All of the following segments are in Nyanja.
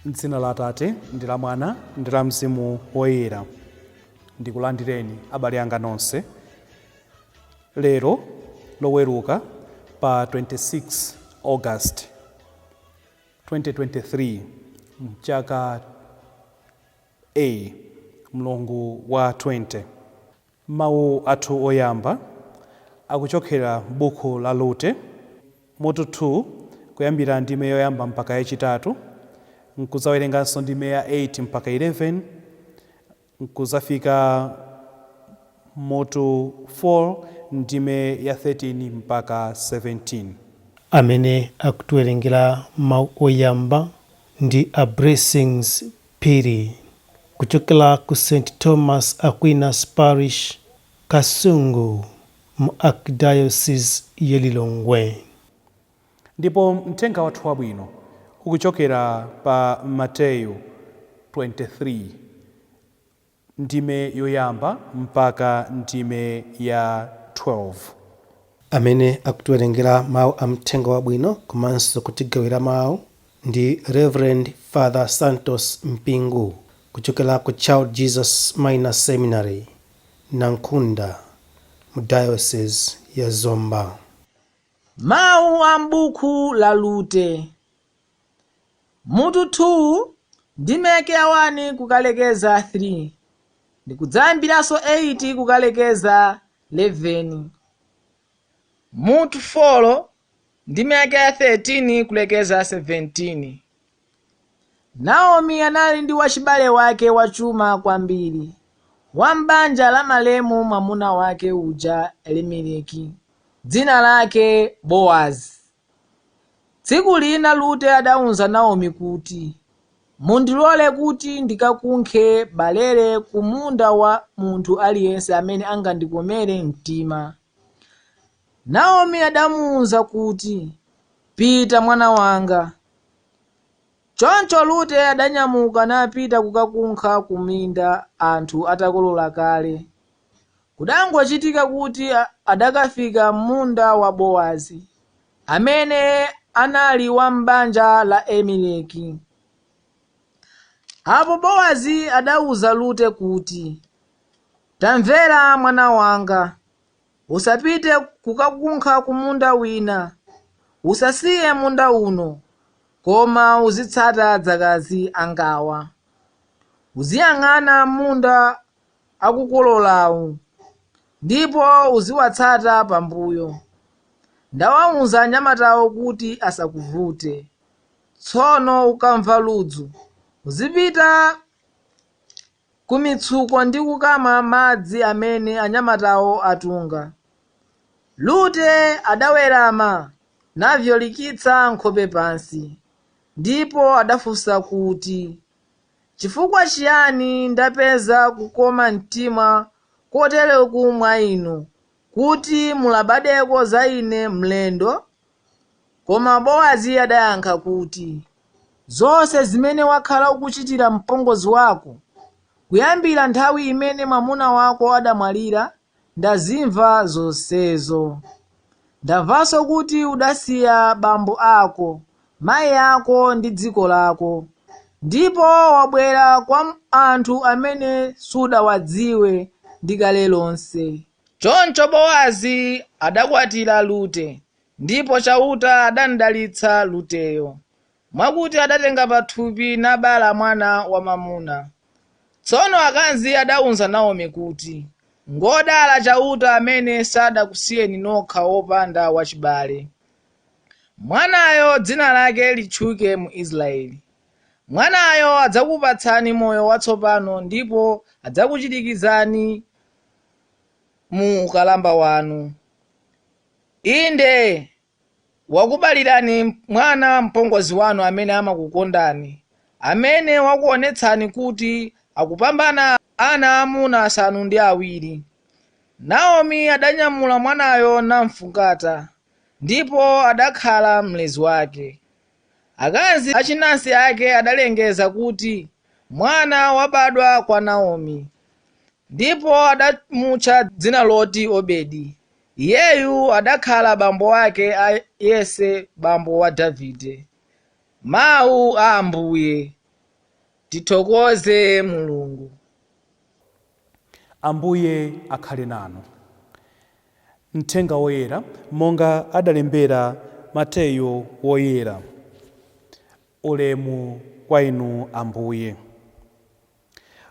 M'dzina la Atate, ndi la Mwana, ndi la Mzimu Woyera, ndikulandireni abale anga nonse lero Loweruka pa 26 August 2023, mchaka A, mlungu wa 20. Mawu athu oyamba akuchokera m'buku la Rute, mutu 2, kuyambira ndime yoyamba mpaka yachitatu, nkudzawerenganso ndime ya 8 mpaka 11, nkudzafika mutu 4, ndime ya 13 mpaka 17. Amene akutiwerengera mawu oyamba ndi a Blessings Phiri kuchokera ku St Thomas Aquinas Parish, Kasungu mu Archdiocese ya Lilongwe. Ndipo mthenga wathu wabwino ukuchokera pa Mateyu 23, ndime yoyamba mpaka ndime ya 12. Amene akutiwerengera mawu a mthenga wabwino komanso kutigawira mawu ndi Rev Father Santos Mpingu kuchokera ku Child Jesus Minor Seminary, Nankhunda mu Diocese ya Zomba. Mawu a m'buku la Rute, mutu 2, ndime yake ya 1 kukalekeza 3, ndi kudzayambiranso 8 kukalekeza 11. Mutu 4, ndime yake ya 13 kulekeza 17. Naomi anali ndi wachibale wake wachuma kwambiri, wa m'banja la malemu mwamuna wake uja Elimeleki, dzina lake Bowazi. Tsiku lina Rute adauza Naomi kuti, Mundilole kuti ndikakunkhe balere ku munda wa munthu aliyense amene angandikomere mtima. Naomi adamuuza kuti, Pita mwana wanga. Choncho Rute adanyamuka napita kukakunkha ku minda anthu atakolola kale. Kudangochitika kuti adakafika m'munda wa Bowazi, amene anali wa m'banja la Elimeleki. Apo Bowazi adauza Rute kuti, Tamvera mwana wanga. Usapite kukakunkha ku munda wina. Usasiye munda uno, koma uzitsata adzakazi angawa. Uziyang'ana munda akukololawu, ndipo uziwatsata pambuyo. Ndawauza anyamatawo kuti asakuvute. Tsono ukamva ludzu, uzipita ku mitsuko ndi kukamwa madzi amene anyamatawo atunga. Rute adawerama navyolikitsa nkhope pansi, ndipo adafunsa kuti, Chifukwa chiyani ndapeza kukoma mtima kotereku mwa inu, kuti mulabadeko za ine mlendo? Koma Bowazi adayankha kuti, Zonse zimene wakhala ukuchitira mpongozi wako, kuyambira nthawi imene mwamuna wako adamwalira, ndazimva zonsezo. Ndamvanso kuti udasiya bambo ako, mai ako ndi dziko lako, ndipo wabwera kwa anthu amene sudawadziwe ndi kale lonse. Choncho Bowazi adakwatira Rute, ndipo Chauta adamdalitsa Ruteyo, mwakuti adatenga pathupi nabala mwana wamwamuna. Tsono akazi adauza Naomi kuti, Ngwodala Chauta amene sadakusiyeni nokha wopanda wachibale. Mwanayo dzina lake litchuke mu Israele. Mwanayo adzakupatsani moyo watsopano ndipo adzakuchirikizani mu ukalamba wanu. Inde, wakubalirani mwana mpongozi wanu amene amakukondani, amene wakuonetsani kuti akupambana ana aamuna 7. Naomi adanyamula mwanayo namfungata, ndipo adakhala mlezi wake. Akazi achinansi ake adalengeza kuti, Mwana wabadwa kwa Naomi. Ndipo adamutcha dzina loti Obedi. Iyeyu adakhala bambo ake a Yese bambo wa Davide. Mau a Ambuye. Tithokoze Mulungu. Ambuye akhale nanu. Mthenga woyera monga adalembera Mateyu woyera. Ulemu kwa inu Ambuye.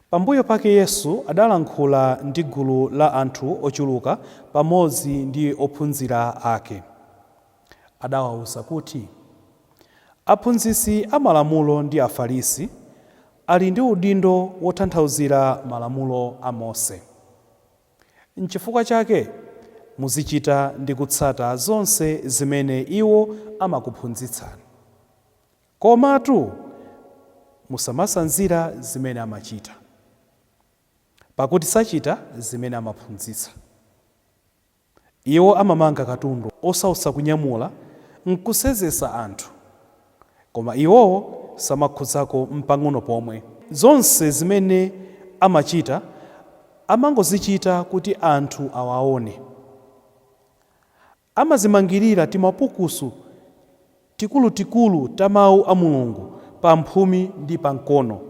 Pambuyo pake Yesu adalankhula ndi gulu la anthu ochuluka pamodzi ndi ophunzira ake. Adawawuza kuti, aphunzitsi amalamulo ndi Afarisi ali ndi udindo wotanthauzira malamulo a Mose. Nchifukwa chake muzichita ndi kutsata zonse zimene iwo amakuphunzitsani. Komatu musamatsanzira zimene amachita, pakuti sachita zimene amaphunzitsa. Iwo amamanga katundu osautsa kunyamula nkusenzetsa anthu, koma iwowo samakhudzako mpang'ono pomwe. Zonse zimene amachita amangozichita kuti anthu awaone. Amazimangirira timapukusu tikulutikulu ta mawu a Mulungu pa mphumi ndi pa mkono.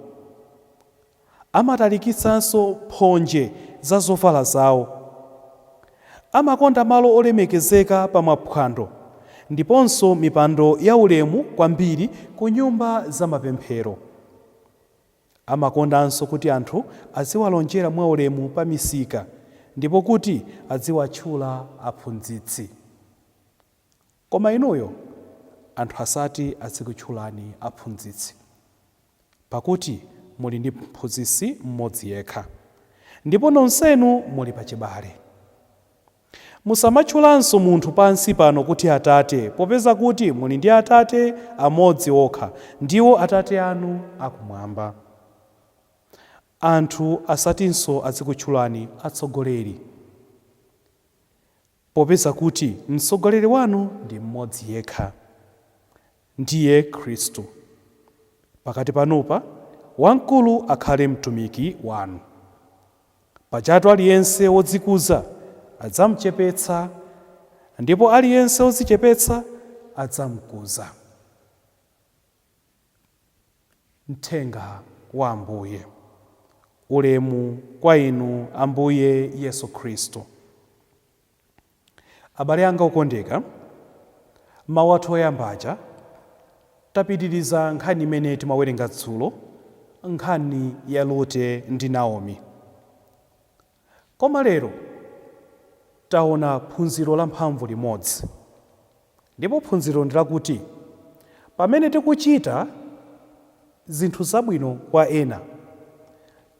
Amatalikitsanso mphonje za zovala zawo. Amakonda malo olemekezeka pa maphwando ndiponso mipando yaulemu kwambiri ku nyumba za mapemphero. Amakondanso kuti anthu aziwalonjera mwaulemu pa misika ndipo kuti aziwatchula aphunzitsi. Koma inuyo anthu asati azikutchulani aphunzitsi, pakuti muli ndi mphunzitsi mmodzi yekha, ndipo nonsenu muli pachibale. Musamatchulanso munthu pansi pano kuti atate, popeza kuti muli ndi atate amodzi okha, ndiwo atate anu akumwamba. Anthu asatinso azikutchulani atsogoleri, popeza kuti mtsogoleri wanu ndi mmodzi yekha, ndiye Khristu. Pakati panupa wamkulu akhale mtumiki wanu. Pajatu aliyense wodzikuza adzamuchepetsa, ndipo aliyense wodzichepetsa adzamukuza. Mthenga wa Ambuye. Ulemu kwa inu Ambuye Yesu Khristu. Abale anga okondeka, mawu athu oyamba aja tapitiriza nkhani imene timawerenga dzulo, nkhani ya Rute ndi Naomi. Koma lero taona phunziro lamphamvu limodzi, ndipo phunziro ndi lakuti pamene tikuchita zinthu zabwino kwa ena,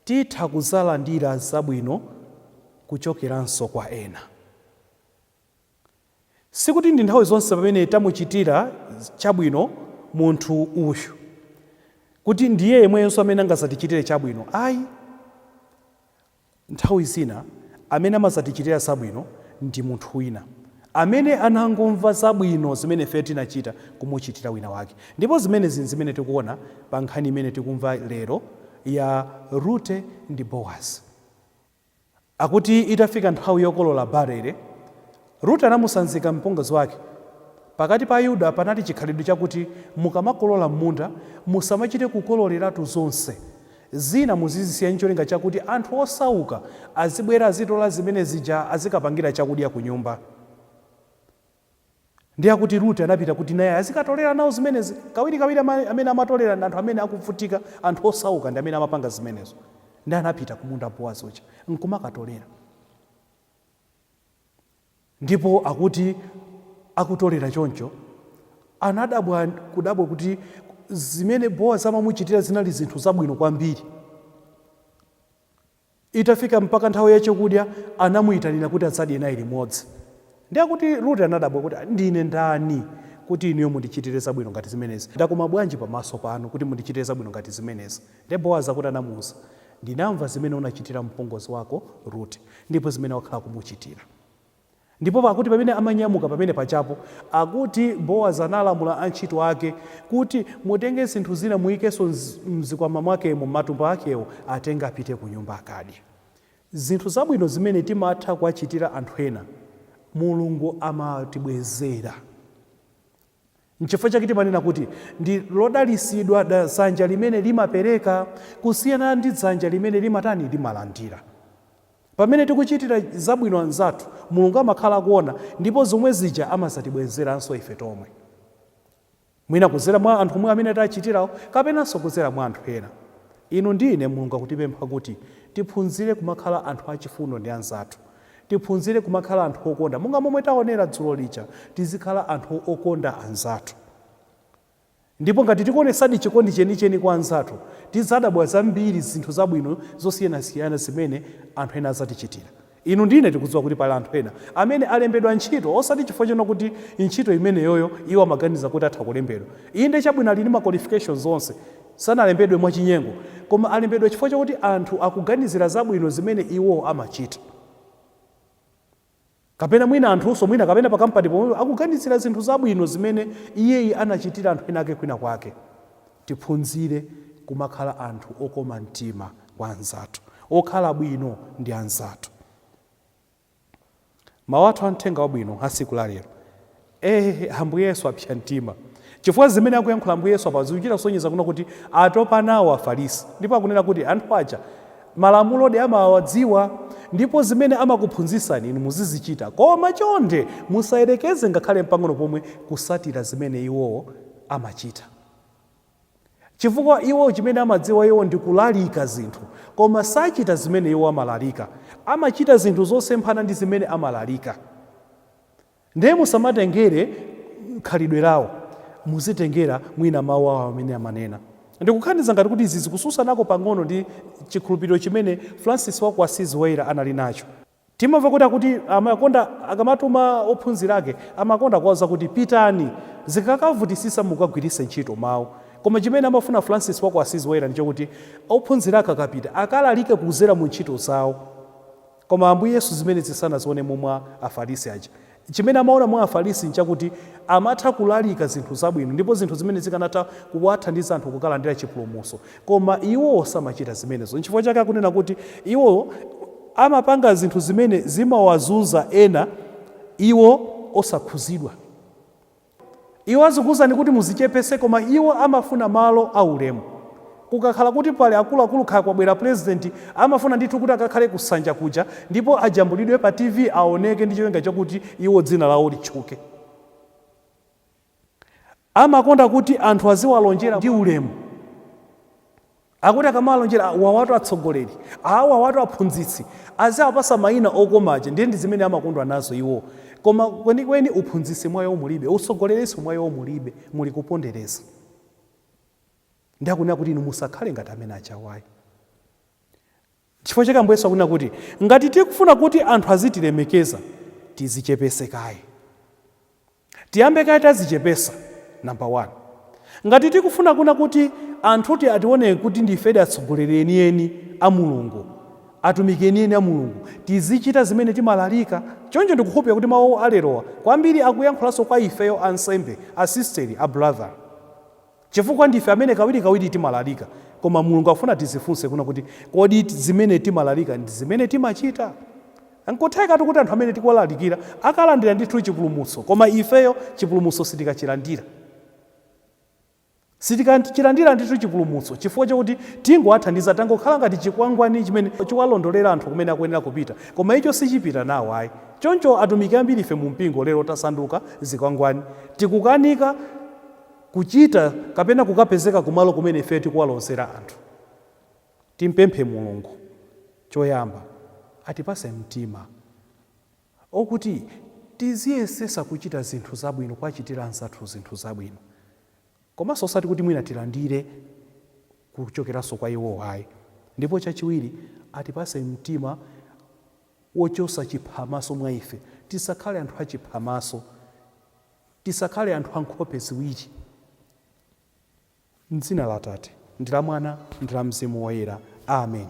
titha kuzalandira zabwino kuchokeranso kwa ena. Sikuti ndi nthawi zonse pamene tamuchitira chabwino munthu uyu kuti ndiye yemwenso amene angazatichitire chabwino. Ayi, nthawi zina amene amazatichitira zabwino ndi munthu wina amene anangomva zabwino zimene ife tinachita kumuchitira wina wake. Ndipo zimenezi zimene tikuona pa nkhani imene tikumva lero ya Rute ndi Boazi. Akuti itafika nthawi yokolola barele, Rute anamusanzika mpongozi wake. Pakati pa Yuda panali chikhalidwe chakuti mukamakolola m'munda musamachite kukololeratu zonse, zina muzizisiya ncholinga chakuti anthu osauka azibwera azitola zimene zija azikapangira chakudya ku nyumba. Ndiye akuti Rute anapita kuti naye azikatolera nawo zimenezi. Kawirikawiri amene amatolera ndi anthu amene akuvutika, anthu osauka ndi amene amapanga zimenezo. Ndi anapita kumunda Boazi uja nkumakatolera. Ndipo akuti akutolera choncho anadabwa kudabwa kuti zimene Boazi amamuchitira zinali zinthu zabwino kwambiri. Itafika mpaka nthawi ya chakudya anamuyitanira kuti adzadye naye limodzi. Ndiye akuti Rute anadabwa kuti ndine ndani kuti inuyo mundichitire zabwino ngati zimenezi, ndakoma bwanji pamaso panu kuti mundichitire zabwino ngati zimenezi. Ndiye Boazi akuti anamuwuza, ndinamva zimene unachitira mpongozi wako Rute ndipo zimene wakhala kumuchitira. Ndipo pakuti pamene amanyamuka pamene pachapo, akuti Boazi analamula antchito ake kuti mutenge zinthu zina muyikenso mzikwama mwakemo, m'matumba akewo, atenge apite ku nyumba akadye. Zinthu zabwino zimene timatha kuwachitira anthu ena, Mulungu amatibwezera. Nchifukwa chake timanena kuti ndi lodalisidwa dzanja limene limapereka kusiyana ndi dzanja limene limatani, limalandira. Pamene tikuchitira zabwino anzathu, Mulungu amakhala akuona, ndipo zomwe zija amazatibwezeranso ife tomwe, mwina kuzera mwa anthu omwe amene tachitirawo kapenanso kuzera mwa anthu ena. Inu ndi ine, Mulungu akutipempha kuti tiphunzire kumakhala anthu achifundo ndi anzathu, tiphunzire kumakhala anthu okonda, monga momwe taonera dzulo lija. Tizikhala anthu okonda anzathu, ndipo ngati tikuonesadi chikondi chenicheni kwa anzathu, tizadabwa zambiri, zinthu zabwino zosiyanasiyana zimene anthu ena azatichitira. Inu ndine tikudziwa kuti pali anthu ena amene alembedwa ntchito osati chifukwa chona kuti ntchito imeneyoyo iwo amaganiza kuti atha kulembedwa. Inde, chabwino, ali ndi ma qualifications onse, sanalembedwe mwachinyengo, koma alembedwa chifukwa chakuti anthu akuganizira zabwino zimene iwo amachita, kapena mwina anthunso mwina kapena pa kampani pomwe akuganizira zinthu zabwino zimene iyeyi anachitira anthu ena ake kwina kwake. Tiphunzire kumakhala anthu okoma mtima kwa anzathu, okhala bwino ndi anzathu. Mawu athu a mthenga wabwino a tsiku la lero, Ambuye Yesu apsa mtima chifukwa zimene akuyankhula Ambuye Yesu apa zikuchita kusonyeza kuna kuti atopa nawo Afarisi, ndipo akunena kuti anthu aja malamulodi amawadziwa, ndipo zimene amakuphunzitsani inu muzizichita, koma chonde musayerekeze ngakhale mpang'ono pomwe kusatira zimene iwowo amachita, chifukwa iwo chimene amadziwa iwo ndi kulalika zinthu, koma sachita zimene iwo amalalika. Amachita zinthu zosemphana ndi zimene amalalika. Ndiye musamatengere khalidwe lawo, muzitengera mwina mawu awo amene amanena. Ndikukhaniza ngati kuti izi zikususanako pang'ono ndi chikhulupiriro chimene Francis wa ku Asizi Woyera anali nacho. Timamva kuti akuti amakonda akamatuma ophunzira ake, amakonda kuwauza kuti, "Pitani, zikakavutisisa mukagwiritse ntchito mawu." Koma chimene amafuna Francis wa ku Asizi Woyera ndichokuti ophunzira ake akapita akalalike kuzera mu ntchito zawo. Koma Ambuye Yesu zimene zisanazionemo mwa Afarisi aja. Chimene amaona mwa Afarisi nchakuti amatha kulalika zinthu zabwino, ndipo zinthu zimene zikanatha kuwathandiza anthu kukalandira chipulumutso, koma iwo samachita zimenezo. Nchifukwa chake akunena kuti iwo amapanga zinthu zimene zimawazunza ena, iwo osakhuzidwa. Iwo azikuwuzani kuti muzichepese, koma iwo amafuna malo aulemu. Kukakhala kuti pali akuluakulu, kaya kwabwera president, amafuna ndithu kuti akakhale kusanja kuja ndipo ajambulidwe pa TV, aoneke ndi cholinga chakuti iwo dzina lawo litchuke. Amakonda kuti anthu aziwalonjera ndi ulemu. Akuti akamalonjera, "Wawatu atsogoleri, awa watu aphunzitsi," aziwapasa mayina okomaja. Ndiye ndi zimene amakondwa nazo iwo, koma kwenikweni uphunzitsi mwa iwo mulibe, utsogolerenso mwa iwo mulibe, muli kupondereza. Ndi akunena kuti inu musakhale ngati amene achawayi. Chifukwa chake Ambuye Yesu akunena kuti ngati tikufuna kuti anthu azitilemekeza, tizichepese kaye, tiyambe kaye tazichepesa, number 1. Ngati tikufuna kuna kuti anthuti atione kuti ndifedi atsogoleri enieni a Mulungu, atumiki enieni a Mulungu, tizichita zimene timalalika. Choncho ndikukhulupirira kuti mawu alerowa kwambiri akuyankhulanso kwa ifeyo ansembe, asisteri, a brother, chifukwa ndife amene kawirikawiri timalalika. Koma Mulungu afuna tizifunse kuna kuti kodi zimene timalalika ndi zimene timachita? Nkuthekatu kuti anthu amene tikuwalalikira akalandira ndithu chipulumutso, koma ifeyo chipulumutso sitikachilandira, sitikachilandira ndithu chipulumutso, chifukwa chakuti tingowathandiza, tangokhala ngati chikwangwani chimene chikuwalondolera anthu kumene akuyenera kupita, koma icho sichipita nawo ayi. Choncho atumiki ambiri ife mu mpingo lero tasanduka zikwangwani, tikukanika kuchita kapena kukapezeka kumalo kumene ife tikuwalozera anthu. Timpemphe Mulungu choyamba atipase mtima okuti tiziyesesa kuchita zinthu zabwino, kuwachitira anzathu zinthu zabwino, komanso osati kuti mwina tilandire kuchokeranso kwa iwo ayi. Ndipo chachiwiri, atipase mtima wochosa chiphamaso mwa ife. Tisakhale anthu achiphamaso, tisakhale anthu ankhope ziwiri. Mdzina la Atate, ndi la Mwana, ndi la Mzimu Woyera. Amen.